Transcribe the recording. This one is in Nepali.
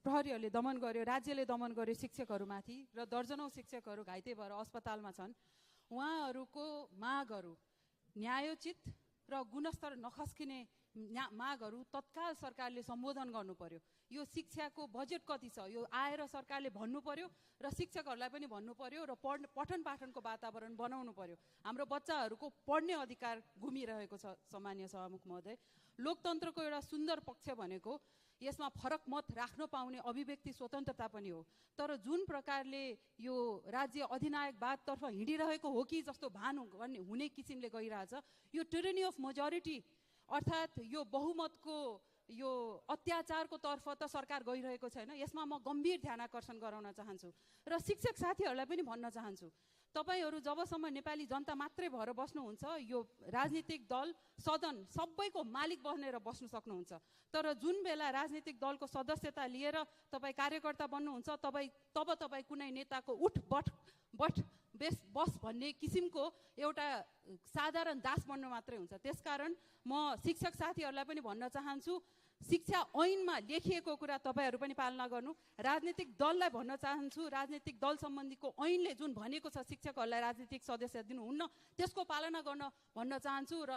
प्रहरीहरूले दमन गर्यो, राज्यले दमन गर्यो शिक्षकहरूमाथि र दर्जनौं शिक्षकहरू घाइते भएर अस्पतालमा छन्। उहाँहरूको मागहरू न्यायोचित र गुणस्तर नखस्किने मागहरू तत्काल सरकारले सम्बोधन गर्नु पर्यो। यो शिक्षाको बजेट कति छ यो आएर सरकारले भन्नु पर्यो र शिक्षकहरूलाई पनि भन्नु पर्यो र पठन पाठनको वातावरण बनाउनु पर्यो। हाम्रो बच्चाहरूको पढ्ने अधिकार गुमिरहेको छ। सम्माननीय सभामुख महोदय, लोकतन्त्रको एउटा सुन्दर पक्ष भनेको यसमा फरक मत राख्न पाउने अभिव्यक्ति स्वतन्त्रता पनि हो। तर जुन प्रकारले यो राज्य अधिनायकवादतर्फ हिँडिरहेको हो कि जस्तो भान हुने किसिमले गइरहेछ, यो टाइरानी अफ मेजोरिटी अर्थात् यो बहुमतको यो अत्याचारको तर्फ त सरकार गइरहेको छैन। यसमा म गम्भीर ध्यानाकर्षण गराउन चाहन्छु र शिक्षक साथीहरूलाई पनि भन्न चाहन्छु, तपाईहरू जबसम्म नेपाली जनता मात्रै भएर बस्नुहुन्छ, यो राजनीतिक दल सदन सबैको मालिक बनेर बस्न सक्नुहुन्छ। तर जुन बेला राजनीतिक दलको सदस्यता लिएर तपाईँ कार्यकर्ता बन्नुहुन्छ, तब तपाईँ कुनै नेताको उठ बठ बस भन्ने किसिमको एउटा साधारण दास बन्न मात्रै हुन्छ। त्यसकारण म शिक्षक साथीहरूलाई पनि भन्न चाहन्छु, शिक्षा ऐनमा लेखिएको कुरा तपाईहरू पनि पालना गर्नु। राजनीतिक दललाई भन्न चाहन्छु, राजनीतिक दल सम्बन्धीको ऐनले जुन भनेको छ शिक्षकहरूलाई राजनीतिक सदस्य दिनुहुन्न, त्यसको पालना गर्न भन्न चाहन्छु र